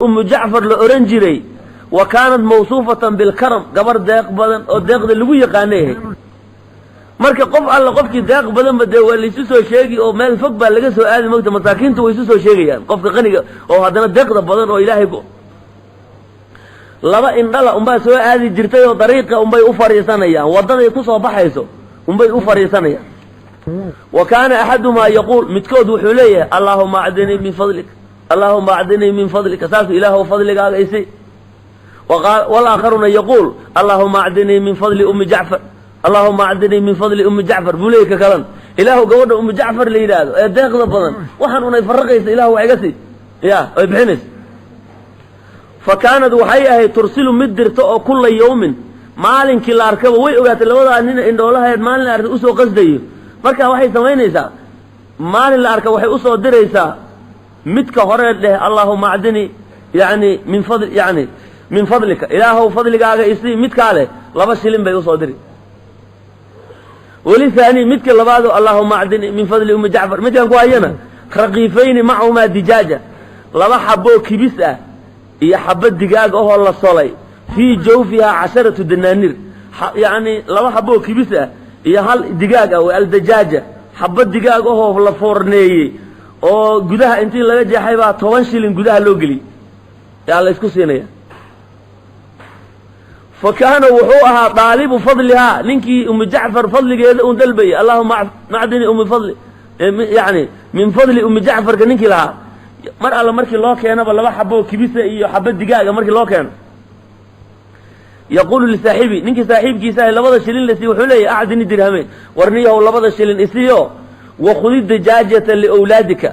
Umu Jacfar la ohan jiray. Wa kaanat mawsuufatan bilkaram, gabar deeq badan oo deeqda lagu yaqaanay ahayd. Marka qof alla qofkii deeq badanba dee waa laysu soo sheegi oo meel fog baa laga soo aadi mogta. Masaakiintu way isu soo sheegayaan qofka qaniga oo haddana deeqda badan oo Ilaahay ku laba indhala unbaa soo aadi jirtay oo dariiqa unbay u fadhiisanayaan, waddaday ku soo baxayso unbay u fadhiisanayaan. Wa kaana axadumaa yaquul, midkood wuxuu leeyahay: "Allaahuma acdinii min fadlik, allaahuma acdinii min fadlika." Saasuu, "Ilaahow, fadligaaga isi." Walaakharuna yaquul: "Allaahuma acdinii min fadli Ummi Jacfar, allahuma acdinii min fadli Ummi Jacfar," buu leeyay ka kalan. "Ilaahu, gabadha Ummi Jacfar la yidhaahdo ee deeqda badan, waxaan unay faraqaysa, ilahu wax iga sii." Ya ay bixinaysa. Fa kaanad waxay ahayd tursilu mid dirto oo kulla yawmin, maalinkii la arkaba way ogaatay labadaa nin indhoolahayd maalin la arkay usoo qasdayo. Marka waxay samaynaysaa, maalin la arka waxay usoo diraysaa midka hore dheh: "Allaahuma acdinii yani min fadl, yani min fadlika, ilaahow fadligaaga isii." Midkaa leh 2 shilin bay usoo diri. Weli haani, midka labaado, "Allaahuma acdinii min fadli Ummi Jacfar," midkan ku hayana raqiifayni macahumaa dijaaja, laba xaboo kibis ah iyo xabo digaag ahoo la solay, fii jawfihaa 10 danaaniir. Yacni laba xaboo kibis ah iyo hal digaag ah, aldajaaja, xabo digaag ahoo la foorneeyey oo gudaha intii laga jeexay baa 10 shilin gudaha loo geliyey, yaa la isku siinaya. Fa kaana wuxuu ahaa daalibu fadlihaa, ninkii Ummi Jacfar fadligeeda un dalbayay, "Allahuma acdini ummi fadli, yani min fadli Ummi Jacfarka," ninkii lahaa, mar alla markii loo keenaba laba xaboo kibisa iyo xabo digaaga markii loo keeno, yaquulu lisaaxibi, ninkii saaxiibkiisa ahay labada shilin la siiy, wuxuu leeyahy: "Acdini dirhameyn, warniyahow, labada shilin isiiyo, wakhudi dajaajata liwlaadika."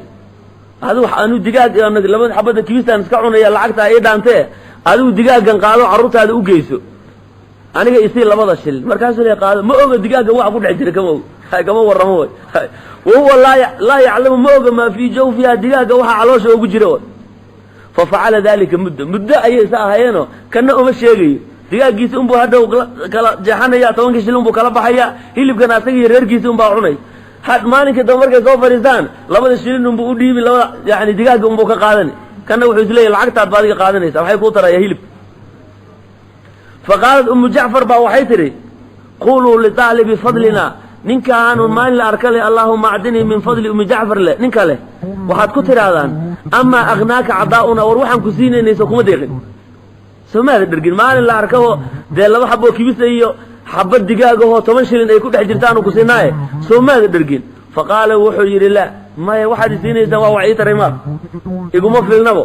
Adigu anu digaag labada xabada kibistaan iska cunaya, lacagtaa ii dhaantee, adigu digaaggan qaado, carruurtaada u geyso, aniga isii labada shilin. Markaasuu le qaado. Ma oga digaaggan waxa ku dhex jira, kama og, kama warramo. Way wahuwa laa yaclamu, ma oga maa fii jawfiha, digaagga waxa caloosha ugu jira. Fa facala dalika muddo, muddo ayay isa ahaayeenoo kana uma sheegayo. Digaaggiisi unbuu hadhow kala jeexanaya, 10kii shilin unbuu kala baxaya, hilibkana asaga iyo reerkiisi unbaa cunay. Maalinka dambe markay soo fadhiistaan, labada shilin unbuu u dhiibi, labada yani digaagga unbuu ka qaadani. Kana wuxuu isleeyahy: "Lacagtaad ba adiga qaadanaysa, maxay kuu taraya hilib?" Fa qaalat Ummu Jacfar baa waxay tidhi: "Quluu lidaalibi fadlina," ninkaanu maalin la arka leh, "Allaahuma acdinii min fadli Ummi Jacfar" leh, ninka leh waxaad ku tidhaahdaan: "Amaa agnaaka cadaa'una? War waxaan ku siinaynayso kuma deeqin? Soo maada dhergin?" Maalin la arkabo dee laba xaboo kibisa iyo xabad digaag ahoo 10 shilin ay ku dhex jirtaanu ku siinaaye, soo maada dhergin? Fa qaala, wuxuu yidhi: "Laa, maya, waxaad isiinaysaan waa wax ii taray maa, iguma filnabo.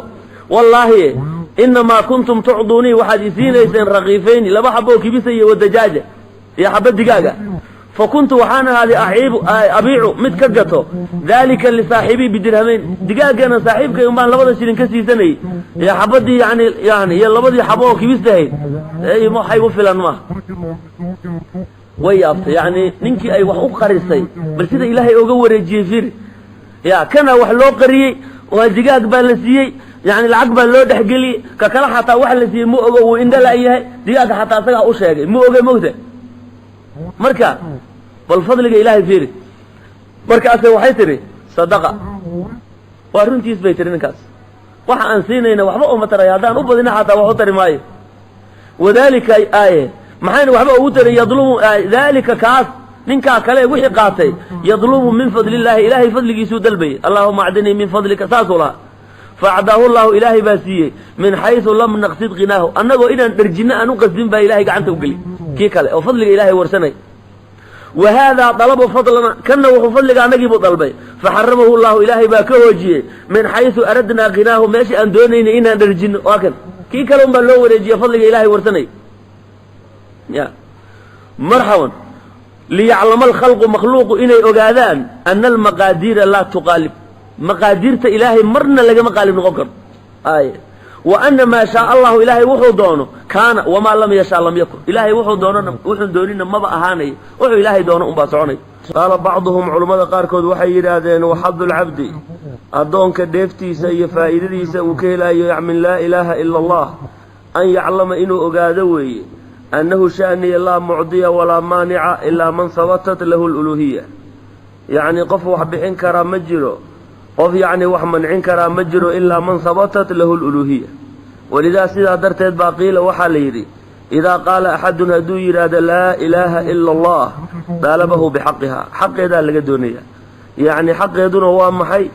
Wallaahi, inamaa kuntum tucduunii, waxaad isiinayseen raqiifayni, laba xaboo kibisa iyo wadajaaja iyo xabad digaaga. Fa kuntu waxaan ahaaday aciibu abiicu, mid ka gato daalika lisaaxibii bidirhamayn. Digaaggana saaxiibkay un baan labada shilin ka siisanayay iyo xabadii yani iyo labadii xabo oo kibistahayd. Waxa igu filan maaha." Way yaabtay, yani ninkii ay wax u qarisay, bal sida Ilaahay oga wareejiyey fiiri. Ya kana wax loo qariyey waa digaag baa la siiyey, yani lacag baa loo dhexgeliyey. Ka kale xataa wax la siiyey ma ogo, wuu indhala yahay. Digaagga xataa isagaa u sheegay, ma oge mogta. Marka bal fadliga Ilaahay fiiri. Markaase waxay tidhi: "Sadaqa, waa runtiis," bay tihi. "Ninkaas waxa aan siinayna waxba uma taray, haddaan u badina xataa wax u tari maayo. Wadaalika aaye maxayna waxba ugu tarin? Yadlumu daalika, kaas ninkaa kale wixii qaatay, yadlubu min fadli illaahi, Ilaahay fadligiisuu dalbayay. Allahuma acdinii min fadlika, saasuu lahaa. Faacdaahu llahu, Ilaahay baa siiyey, min xaysu lam naqsid qinaahu, annagoo inaan dherjinno aan u qasdin baa Ilahay gacanta u geliy kii kale oo fadliga Ilahay warsanay. Wa haadaa dalaba fadlana, kanna wuxuu fadliga annagiibuu dalbay. Faxaramahu llahu, Ilaahay baa ka hoojiyey, min xaysu aradnaa qinaahu, meeshii aan doonaynay inaan dherjinno. Waa kan kii kale un baa loo wareejiye fadliga Ilahay warsanay. Ya marxaban. Liyaclama alkhalqu, makhluuqu inay ogaadaan, ana almaqaadiira laa tuqaalib, maqaadiirta Ilaahay marna lagama qaalib noqon karo. Ay wa ana maa shaa allahu, Ilaahay wuxuu doono, kaana, wamaa lam yashaa lam yakun. Ilaahay wuxuu doonona, wuxuun doonina maba ahaanayo. Wuxuu Ilaahay doono unbaa soconay. Qaala bacduhum, culummada qaarkood waxay yidhaahdeen: waxadu lcabdi, addoonka dheeftiisa iyo faa'iidadiisa uu ka helayo min laa ilaaha ila allah, an yaclama, inuu ogaado weeye, annahu sha'niya laa mucdiya walaa maanica ilaa man habatat lahu luluuhiya. Yacnii qof wax bixin karaa ma jiro, qof yacni wax mancin karaa ma jiro, ilaa man habatat lahu luluuhiya. Walidaa sidaa darteed baa qiila waxaa la yidhi, idaa qaala axadun hadduu yidhaahdo laa ilaaha ila allah, daalabahu bixaqihaa, xaqeedaa laga doonaya. Yacni xaqeeduna waa maxay?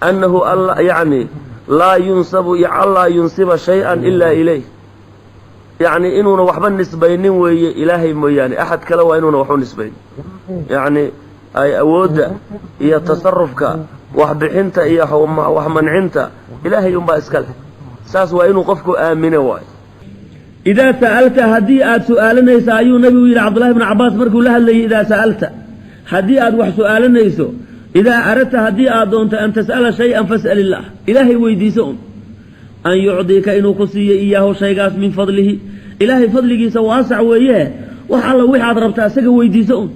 Annahu yacni laa yunsabu, allaa yunsiba shay-an ilaa ilayh, yacni inuuna waxba nisbaynin weeye ilaahay mooyaane axad kale, waa inuuna wax u nisbayn. Yacni ay awoodda iyo tasarufka, waxbixinta iyo wax mancinta ilaahay unbaa iska leh, saas waa inuu qofku aamino waayo. Idaa sa'alta, haddii aad su'aalanaysa, ayuu nabigu yidhi Cabdullahi bnu Cabbaas markuu la hadlayay, idaa sa'alta, haddii aad wax su'aalanayso, idaa aradta, haddii aad doonto, an tas'ala shay-an, fas'al illaah, ilaahay weydiiso un, an yucdika, inuu ku siiyo, iyaahu, shaygaas, min fadlihi, ilaahay fadligiisa waasac weeye. Wax alla wixaad rabtaa isaga weydiiso un,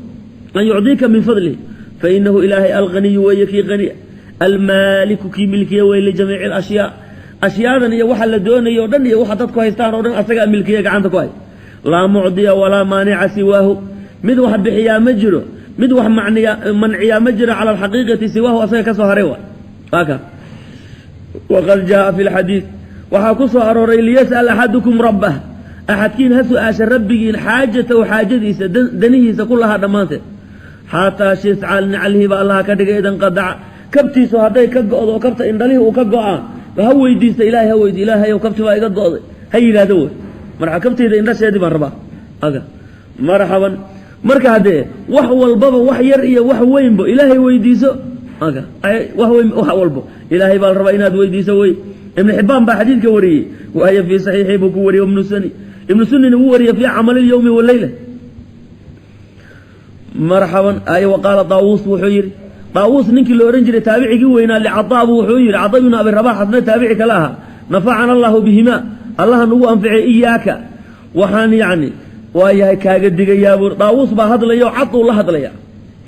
an yucdiika min fadlihi, fa inahu ilaahay alghaniyu weeye, kii qaniya, almaaliku, kii milkiya weye, lijamiici alashyaa, ashyaadan iyo waxa la doonayo o dhan iyo waxa dadku haystaan o dhan asagaa milkiya, gacanta ku hay. Laa mucdiya walaa maanica siwaahu, mid wax bixiyaa ma jiro, mid wax macniya manciyaa ma jiro, cala alxaqiiqati, siwaahu, asaga ka soo haray. Waa ka waqad jaaa fi lxadiid, waxaa ku soo arooray, liyas'al axadukum rabbah, axadkiin ha su-aasha rabbigiin, xaajatahu, xaajadiisa, danihiisa ku lahaa dhammaanteed, xataa shisca naclihi ba allaha ka dhigay idanqadaca, kabtiisu hadday ka go'do oo kabta indhalihii uu ka go'aa, ha weydiista ilahay, ha weydi, ilaahayow kabti baa iga go'day ha yidhaahdo wey. Marka kabtayda indhasheedii baan rabaa aga. Marxaban. Marka haddee wax walbaba, wax yar iyo wax weynbo, ilaahay weydiiso. Aga wax weyn, wax walbo ilaahay baa la rabaa inaad weydiiso wey. Ibnu Xibbaan baa xadiidka wariyey, waayo fii saxiixii buu ku wariyey, ibnu suni, ibnu sunina wuu wariyey fii camali lyawmi waleyla. Marxaban. Ay wa qaala Daawuus, wuxuu yidhi Daawuus, ninkii la odhan jiray, taabicigii weynaa, licadaa buu wuxuu yidhi, Cada ibnu Abi Rabax, asna taabici kale ahaa, nafacana allahu bihimaa, allaha nagu anficay, iyaaka, waxaan yacni waa yahay kaaga digayaa buur. Daawuus baa hadlayo, cad uu la hadlaya.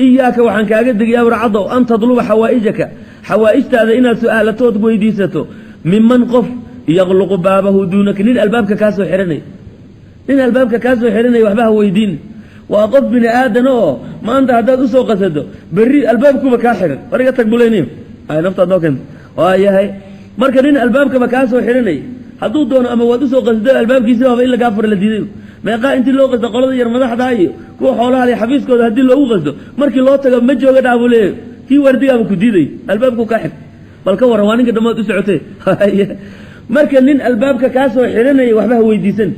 Iyaaka, waxaan kaaga digayaa buur Cadow, an tadluba xawaa'ijaka, xawaa'ijtaada inaad su'aalatood weydiisato, miman, qof, yaqluqu baabahu duunaka, nin albaabka kaa soo xihanaya, nin albaabka kaa soo xihanaya waxba ha weydiin. Waa qof bini aadana oo maanta haddaad usoo qasado, berri albaabkuba kaa xihan, war iga tag bulayniyo ay naftaad noo keenta waa yahay. Marka nin albaabkaba kaa soo xihanaya hadduu doono, ama waad usoo qasado, albaabkiisi baaba in lagaa fura la diiday. Meeqaa intii loo qasto qolada yar madaxdaa iyo kuwa xoolaha leh xafiiskooda haddii loogu qasto, markii loo tago ma jooga dhaa buu leeyahay, kii waardigaaba ku diiday, albaabku kaa xir. Bal ka warran, waa ninka dhammaad u socotee. Marka nin albaabka kaa soo xihanaya waxba ha weydiisan,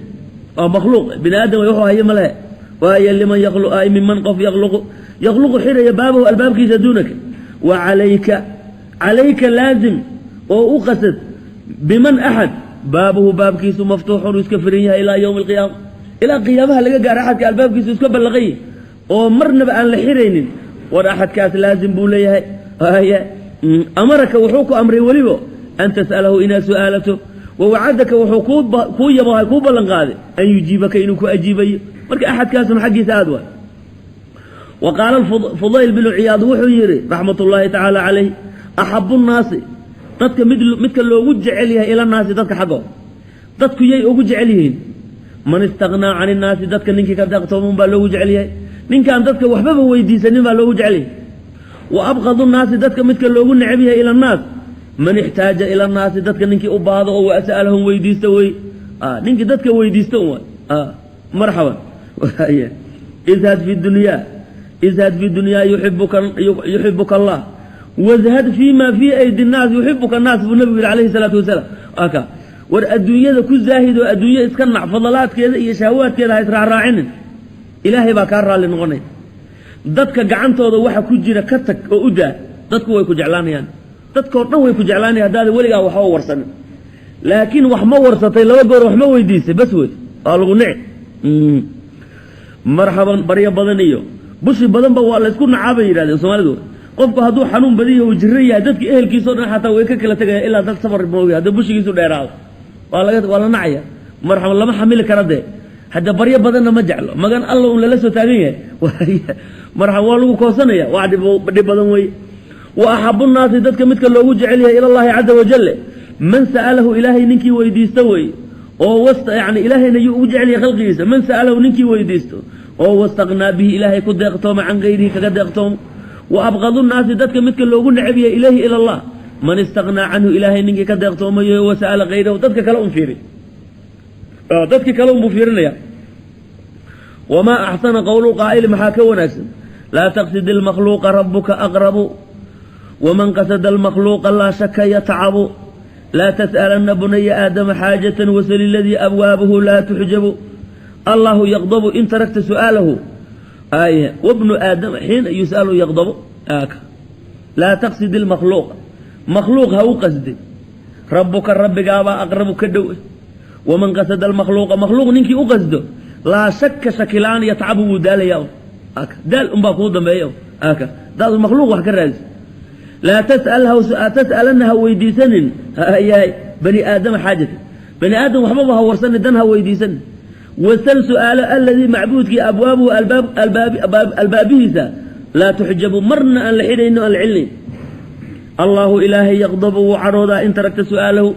waa makhluuq bini aadam way, wuxuu haye ma lehe. Waayo liman yaqlu, ay miman, qof, yaqluqu, yaqluqu, xiraya, baabahu, albaabkiisa, duunaka. Wa calayka, calayka laazim oo u qasad, biman, axad, baabuhu, baabkiisu, maftuuxun, uu iska furan yahay, ilaa yowmi alqiyaama, ilaa qiyaamaha laga gaaro, axadka albaabkiisu iska ballaqan yahay oo marnaba aan la xiraynin, war axadkaas laazim buu leeyahay. Haya amaraka, wuxuu ku amray weliba, an tas'alahu, inaad su'aalato, wawacadaka, wuxuu kuu yabohay, kuu ballan qaaday, an yujiibaka, inuu ku ajiibayo. Marka axadkaasuna xaggiisa aad waay. Wa qaala Fudayl binu Ciyaad, wuxuu yidhi raxmat ullaahi tacaala calayh, axabu nnaasi, dadka mid midka loogu jecel yahay, ila naasi, dadka xaggooda, dadku yay ugu jecel yihiin? Man istaqnaa can innaasi, dadka ninkii ka deeqtooman baa loogu jecel yahay, ninkaan dadka waxbaba weydiisanin baa loogu jecel yahay. Wa abqadu nnaasi, dadka midka loogu neceb yahay, ila annaas, man ixtaaja ila annaasi, dadka ninkii u baahdo oo wasa'alahum, weydiista wey, ninkii dadka weydiista un waay. Marxaban. Izhad fi dunyaa, izhad fi dunyaa yuxibuka allah, wazhad fii ma fii aydi nnaas yuxibuka annaas, buu nabigu yidhi calayhi salaatu wasalaam. Aka war adduunyada ku zaahid oo adduunye iska nac, fadalaadkeeda iyo shahawaadkeeda ha israacraacinin, ilaahay baa kaa raalli noqonaya. Dadka gacantooda waxa ku jira ka tag oo u daa, dadku way ku jeclaanayaan, dadkao dhan way ku jeclaanaya haddaada weligaa waxba warsanin. Laakiin wax ma warsatay, laba goor wax ma weydiisay, bas wey, waa lagu nici. Marxaban. Baryo badan iyo bushi badanba waa laysku nacaa bay yidhahdeen soomaalidu. Qofku hadduu xanuun badan yahay, uu jiro yahay, dadka ehelkiisao dhan xataa way ka kala tegaya, ilaa dad safar moogi. Haddii bushigiisu dheeraado waa la nacaya. Marxaban, lama xamili kara dee. Hadda baryo badanna ma jeclo, magan alla un lala soo taagan yahay. Marxaban, waa lagu koosanaya, waa dhib badan weeye. Wa axabu nnaasi, dadka midka loogu jecel yahay, ilallahi caza wajal, man sa'alahu, ilaahay ninkii weydiista weeye, oo wasta, yani ilaahayna yuu ugu jecel yahay khalqigiisa? Man sa'alahu, ninkii weydiisto oo wastaqnaa bihi, ilaahay ku deeqtooma, can gayrihi, kaga deeqtoomo. Wa abqadu nnaasi, dadka midka loogu neceb yahay, ilayhi, ila allah, man istaqnaa canhu, ilaahay ninkii ka deeqtoomayo, wasa'ala kayrahu, dadka kale un fiiri. Dadkii kale unbuu fiirinaya. Wamaa axsana qowlu qaa'ili, maxaa ka wanaagsan? Laa taqsid ilmakhluuqa, rabuka aqrabu, waman qasada almakhluuqa laa shaka yatcabu. Laa tas'alanna bunaya aadama xaajatan, wasal iladii abwaabuhu laa tuxjabu. Allahu yaqdabu in tarakta su'aalahu, wabnu aadama xiina yus'alu yaqdabu. Laa taqsid ilmakhluuqa, makhluuq ha u qasdin, rabuka rabbigaabaa aqrabu ka dhow. Waman qasada almakhluuqa, makhluuq ninkii u qasdo, laa shaka shakilaan yatcabu, wuu daalayaa, daal unbaa kuu dambeeya hadaad makhluuq wax ka raadiso. Laa tas'alanna, ha weydiisanin yahay bani aadama xaajata, bani aadam waxbaba ha warsanin, dan ha weydiisanin. Wasal su'aalo aladii macbuudkii abwaabuhu albaabihiisa laa tuxjabu, marna aan la xidhayno, aan la celinayn. Allaahu ilaahay yaqdabu, wuu cadhoodaa, in tarakta su'aalahu,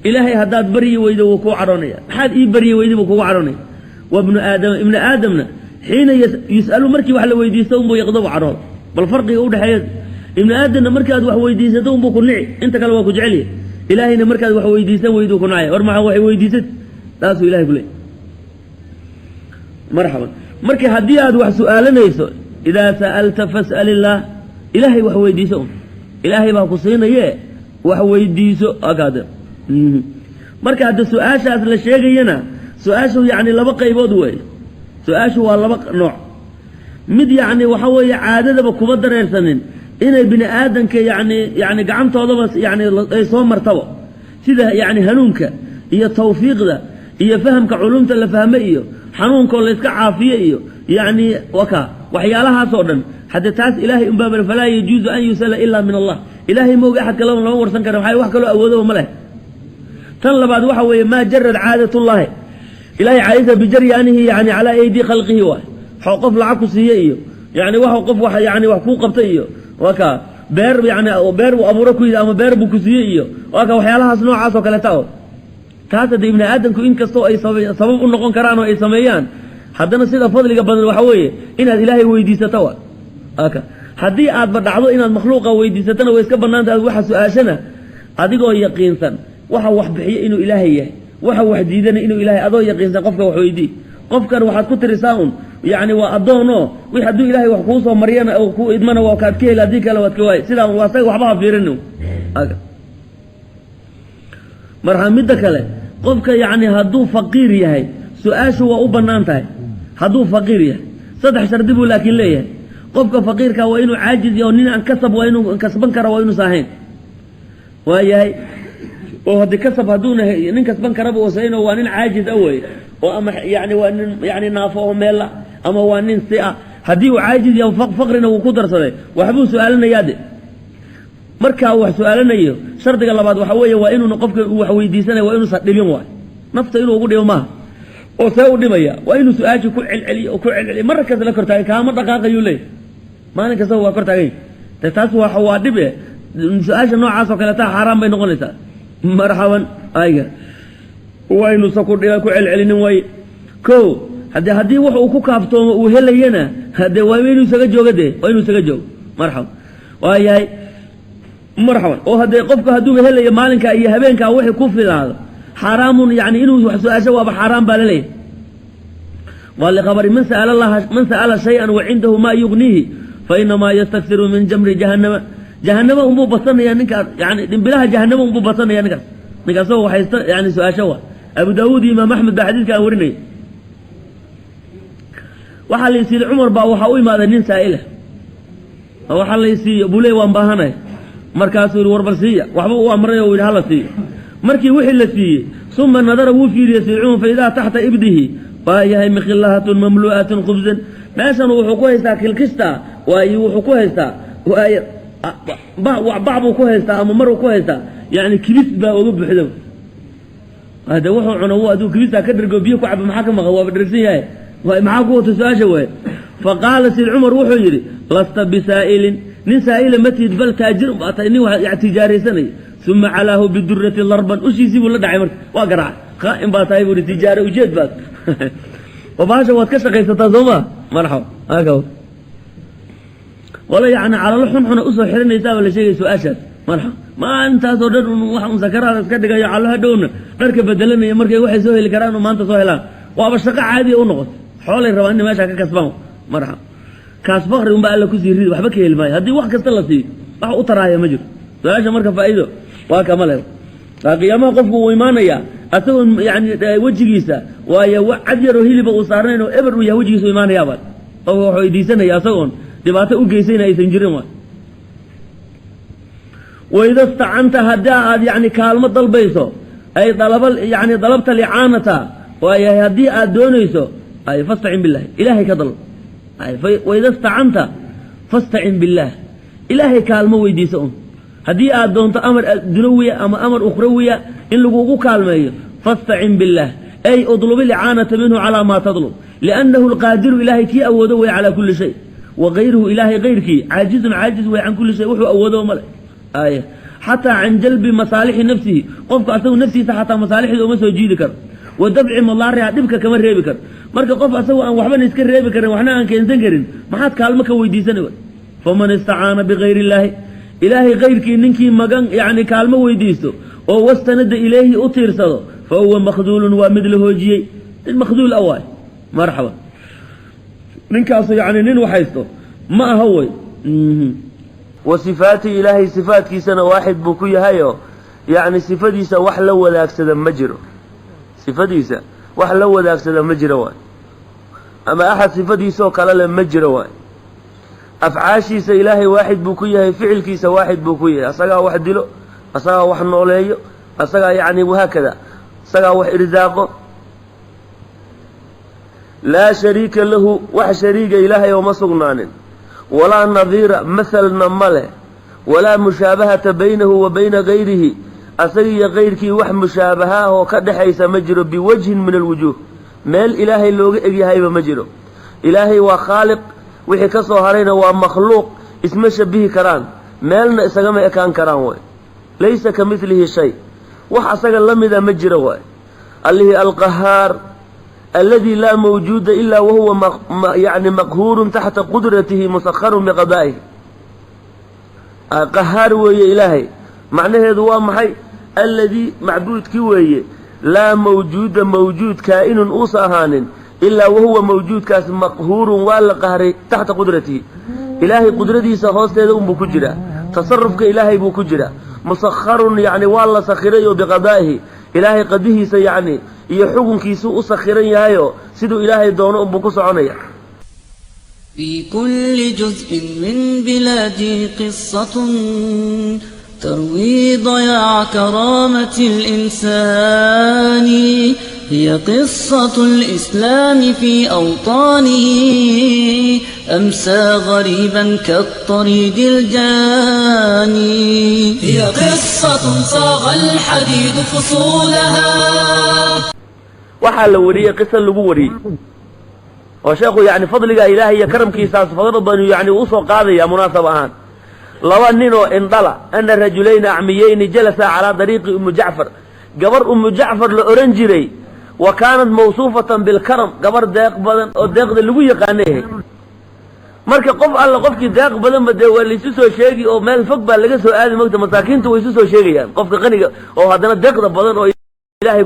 ilaahay haddaad baryi weydo wuu kuu cadhoonaya. Maxaad ii baryi weyday buu kugu cadhoonaya. Wabnu aadama, ibnu aadamna, xiina yus'alu, markii wax la weydiisto unbuu yaqdabu cadhooda. Bal farqiga udhexeeya, ibnu aadamna markaad wax weydiisato unbuu ku nici, inta kale waa ku jecelyahy. Ilaahayna markaad wax weydiisan weyduu ku nacaya. War maxaa waxay weydiisat, taasuu ilahay ku leeyay. Marxaban. Marka haddii aad wax su'aalanayso, idaa sa'alta fas'al illaah, ilaahay wax weydiiso un, ilaahay baa ku siinaye wax weydiiso akaade. Marka hadda su-aashaas la sheegayana, su-aashu yacni laba qaybood weeye. Su-aashu waa laba nooc. Mid yacni waxa weeye caadadaba kuma dareersanin inay bini aadamka yani gacantoodaba yani ay soo martaba, sida yani hanuunka iyo tawfiiqda iyo fahamka culumta la fahme iyo xanuunkoo layska caafiye iyo yani waka waxyaalahaasoo dhan. Hadde taas ilaahay unbaaba, falaa yajuuzu an yusala ilaa min Allah, ilaahay mooga axad kaleba lama warsan kara, maxaa wax kaloo awoodaba ma leh. Tan labaad waxa weeye maa jarad caadatullaahi, ilahay caadadiisa bijaryaanihi yani calaa aydi khalqihi, waay qof lacag ku siiye iyo yani wax qof wax yani wax kuu qabtay iyo waa ka beer, yani beer buu abuuro ku yidhi ama beer buu ku siiyey iyo waa ka waxyaalahaas noocaas oo kaleeta. O taas hadde ibni aadamku inkastoo ay sabab u noqon karaan oo ay sameeyaan, haddana sida fadliga badan waxa weeye inaad ilaahay weydiisato. Wa aka haddii aadba dhacdo inaad makhluuqa weydiisatana, way iska bannaanta. Waxa su-aashana adigoo yaqiinsan waxa wax bixiyo inuu ilaahay yahay, waxa wax diidana inuu ilahay, adoo yaqiinsan qofka wax weydii. Qofkan waxaad ku tirisaa un yani waa addoon oo wix hadduu ilahay wax kuu soo mariyana oo kuu idmana waa kaad ka heli, haddii kale waad ka waay. Sidaa waa saga, waxba ha fiirin. Marka midda kale, qofka yacni hadduu faqiir yahay, su-aashu waa u bannaan tahay. Hadduu faqiir yahay saddex shardi buu laakiin leeyahay. Qofka faqiirka waa inuu caajiz yaho, nin aan kasab waa inuu kasban kara, waa inuusa ahayn waa yahay. Oo haddii kasab hadduuna nin kasban karaba uusahayn, waa nin caajiz ah wey, oo ama yani waa nin yani naafo oo meella ama waa nin si ah. Haddii uu caajiz yaho, faqrina wuu ku darsaday, waxbuu su-aalanayaa de. Markaa uu wax su-aalanayo, shardiga labaad waxa weeye waa inuuna qofka uu wax weydiisanaya waa inuusan dhibin. Waay nafta inuu ugu dhibo maaha. Oo see u dhimaya? Waa inuu su-aashii ku celceliyo oo ku celceliyo, mar kasta la kortaagay, kaama dhaqaaqayuu leeyahy, maalin kastaba waa kor taagay. De taas waa dhib e. Su-aasha noocaas oo kaleeta xaaraan bay noqonaysaa. Marxaban. Ayga waa inuusan ku ku celcelinin way ko. Hade haddii wax uu ku kaaftoomo uu helayana, hade waa inuu isaga joogo, de waa inuu isaga joogo. Marxaban, waa yahay. Marxaban. Oo haddee qofku hadduuba helayo maalinkaa iyo habeenkaa wixii ku filaado, xaaraamun yani inuu wax su-aasho waaba xaaraan baa laleeyahay. Waa likhabari man sa'ala llaha, man sa'ala shay-an wa cindahu maa yugniihi fa inamaa yastaksiru min jamri jahannama. Jahanama unbuu badsanaya ninkaas, yani dhimbilaha jahanama unbuu badsanaya ninkaas. Ninkaasoo waxaysta yani su-aasho. Waa Abu Daawuud iyo Imaam Axmed baa xadiidkaa warinaya. Waxaa la isiiyey, Cumar baa waxaa u imaaday nin saa'ila. Waxaa la isiiyo buu leey, waan baahanay. Markaasuu yihi, warbal siiya. Waxba u amray oo yidhi hala siiyo. Markii wixii la siiyey, suma nadara, wuu fiiriyey sayd Cumar, fa idaa taxta ibdihi, waa yahay, mikhilahatun mamlu'atun khubsan. Meeshan wuxuu ku haystaa kilkista, waay wuxuu ku haystaa, waay bac buu ku haystaa ama maruu ku haystaa, yani kibis baa uga buuxda. Hade wuxuu cuno wuu aduu kibistaa ka dhergo, biyo ku caba, maxaa ka maqan? Waaba dhergsan yahay, maxaa ku wata su-aasha waay? Fa qaala sayd Cumar wuxuu yidhi: lasta bisaa'ilin, nin saa'ila ma tihid, bal taajir baa tahay, nin wax tijaaraysanaya. Uma calaahu bidurati larban, ushiisii buu la dhacay. Marka waa garaacay. Khaa'in baa tahay buu ihi, tijaare ujeed baad oo bahasha waad ka shaqaysataa, soo ma? Marxaba. Haka wala yani calalo xunxuna usoo xirinaysaaba la sheegay su-aashaas. Marxaba. Maalintaasoo dhan un wax un sakaraada iska dhigayo, callo hadhowna dharka bedelanaya markay waxay soo heli karaan maanta soo helaan. Waaba shaqo caadiya u noqotay, xoolay rabaan inay meeshaa ka kasbaan. Marxa kaas faqri unbaa Alla kusii ridi, waxba ka heli maayo. Haddii wax kasta la siiyo, wax u taraaya ma jiro. Su-aasha marka faa'iido waa kama leh. Qiyaamaha qofku uu imaanayaa asagoo yani wejigiisa waayo cad yaroo hiliba uu saarnayn oo eber uu yahay wejigiisa u imaanayaaba. Qofka wax weydiisanaya asagoon dhibaato u geysayna aysan jirin. Waay waida stacanta, haddii aad yani kaalmo dalbayso, ay dalaba yani dalabta licaanata, waayahay, haddii aad doonayso, ay fastacin billahi, Ilaahay ka dalb. Waida stacanta fastacin billaah, Ilaahay kaalmo weydiisa un. Haddii aad doonto amar dunawiya ama amar ukhrawiya in lagugu kaalmeeyo, fastacin billaah, ay udlub ilicaanata minhu calaa maa tadlub, liannahu alqaadiru, Ilaahay kii awoodo wey, calaa kulli shay, wa gayruhu, Ilaahay kayrkii, caajizun, caajiz wey, can kulli shay, wuxuu awoodo male ay, xataa can jalbi masaalixi nafsihi, qofku asagu naftiisa xataa masaalixda uma soo jiidi karo, wa dafci madaariha, dhibka kama reebi karo. Marka qof asagu aan waxbana iska reebi karin, waxna aan keensan karin, maxaad kaalmo ka weydiisanay? Faman istacaana bigayri illaahi, Ilaahay kayrkii ninkii magan yani kaalmo weydiisto oo wastanada ilayhi u tiirsado, fa huwa makhduulun, waa mid la hoojiyey, nin makhduul ah waay. Marxaba, ninkaasu yani nin waxaysto ma aha wey. Wa sifaati, Ilaahay sifaatkiisana waaxid buu ku yahayo, yacni sifadiisa wax la wadaagsada ma jiro. Sifadiisa wax la wadaagsada ma jiro waay, ama axad sifadiisoo kale le ma jiro waay. Afcaashiisa Ilaahay waaxid buu ku yahay, ficilkiisa waaxid buu ku yahay. Asagaa wax dilo, asagaa wax nooleeyo, asagaa yacni wahaakada, asagaa wax irsaaqo. Laa shariika lahu, wax shariiga Ilaahay ooma sugnaanin, walaa nadiira, mahalna ma leh, walaa mushaabahata baynahu wa bayna gayrihi, asaga iyo kayrkii wax mushaabaha ah oo ka dhexaysa ma jiro, biwajhin min alwujuuh, meel Ilaahay looga egyahayba ma jiro. Ilaahay waa khaaliq, wixii ka soo harayna waa makhluuq, isma shabihi karaan, meelna isagama ekaan karaan waay. Laysa ka midlihi shay, wax asaga la mida ma jiro waay. Allihii alqahaar alladii laa mawjuuda ilaa wahuwa yani maqhuurun taxta qudratihi, musakharun biqadaa'ihi. Qahaar weeye Ilaahay, macnaheedu waa maxay? Alladii, macbuudkii weeye, laa mawjuuda, mawjuud kaa'inun uusa ahaanin, ilaa wahuwa, mawjuudkaas, maqhuurun, waa la qahray, taxta qudratihi, Ilaahay qudradiisa hoosteeda unbuu ku jiraa, tasarufka Ilaahay buu ku jiraa, musakharun, yacni waa la sakhiray oo biqadaa'ihi, Ilaahay qadihiisa yacni iyo xukunkiisuu u sakhiran yahayoo siduu Ilaahay doono unbuu ku soconaya. في كل جزء من بلادي قصة تروي ضياع كرامة الإنسان، هي قصة الإسلام في أوطانه، أمسى غريبا كالطريد الجاني، هي قصة صاغ الحديد فصولها. Waxaa la wariyey, qisa lagu wariyey oo sheekhu yani fadliga Ilaahay iyo karamkiisaas fadlo badanu yani usoo qaadaya munaasab ahaan, laba nin oo indhala, ana rajulayni acmiyeyni jalasa calaa dariiqi Umu Jacfar, gabar Umu Jacfar la ohan jiray, wa kaanat mawsuufatan bilkaram, gabar deeq badan oo deeqda lagu yaqaanay ahayd. Marka qof alla qofkii deeq badanba dee waa laysu soo sheegi oo meel fog baa laga soo aadi mogta. Masaakiintu way isu soo sheegayaan qofka qaniga oo haddana deeqda badan oo Ilaahay